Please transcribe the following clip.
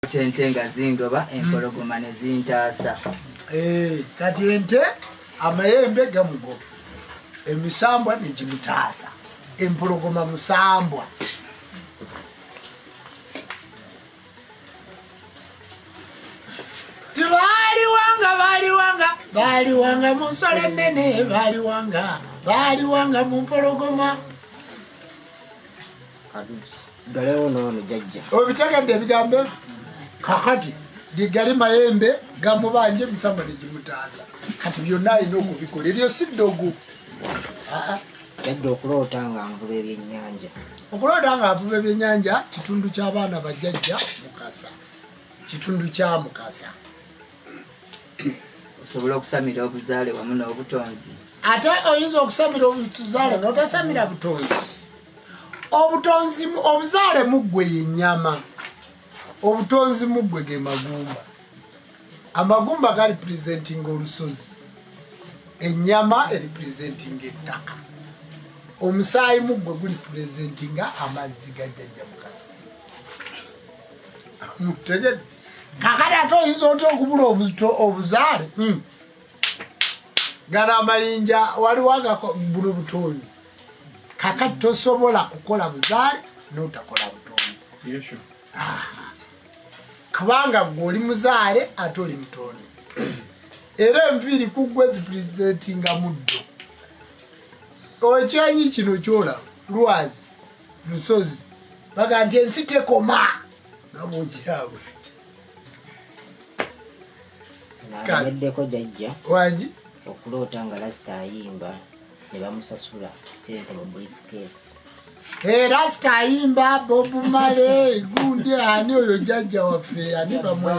Ente nga zingoba, empologoma ne zintaasa. Eh, kati ente amayembe gamugoba, emisambwa negimutaasa, empologoma musambwa. Tibaliwanga, baliwanga, baliwanga mu nsolo ennene, baliwanga, baliwanga mu mpologoma. Galewo noono jajja. Obitegedde ebigambo kakati ligali mayembe gamubanja emisambwa negimutaasa. Kati byonna alina okubikola, eryo si ddogo. Jajja, okuloota nga nvuba ebyennyanja. Okuloota nga nvuba ebyennyanja kitundu ky'abaana bajjajja Mukasa, kitundu kya Mukasa. Osobola okusamira obuzaale wamu n'obutonzi. Ate oyinza okusamira obuzaale n'otasamira butonzi. Obutonzi, obuzaale muggwe yennyama, obutonzi muggwe ge magumba. Amagumba gali presenting olusozi, ennyama eri presenting ettaka, omusaayi muggwe guli presentinga amazzi ga jjajja Mukasa. Mutegedde? Kakati ate oyinza otya okubula obuzaale? Gano amayinja waliwo buno butonzi. Kakati tosobola kukola buzaale n'otakola butonzi, kubanga gwe oli muzaale ate oli mutonde. Era enviiri ku ggwe zipresentinga muddo. Ekyenyi kino kyolaba lwazi lusozi, baga nti ensi tekoma nga bwogirabwe. Nalemeddeko jajja. Wangi. Okuloota nga lasita ayimba ne bamusasula sente mu briefcase. Rasita ayimba, Bob Marley, gundi ani oyo jjajja waffe ani bamwe.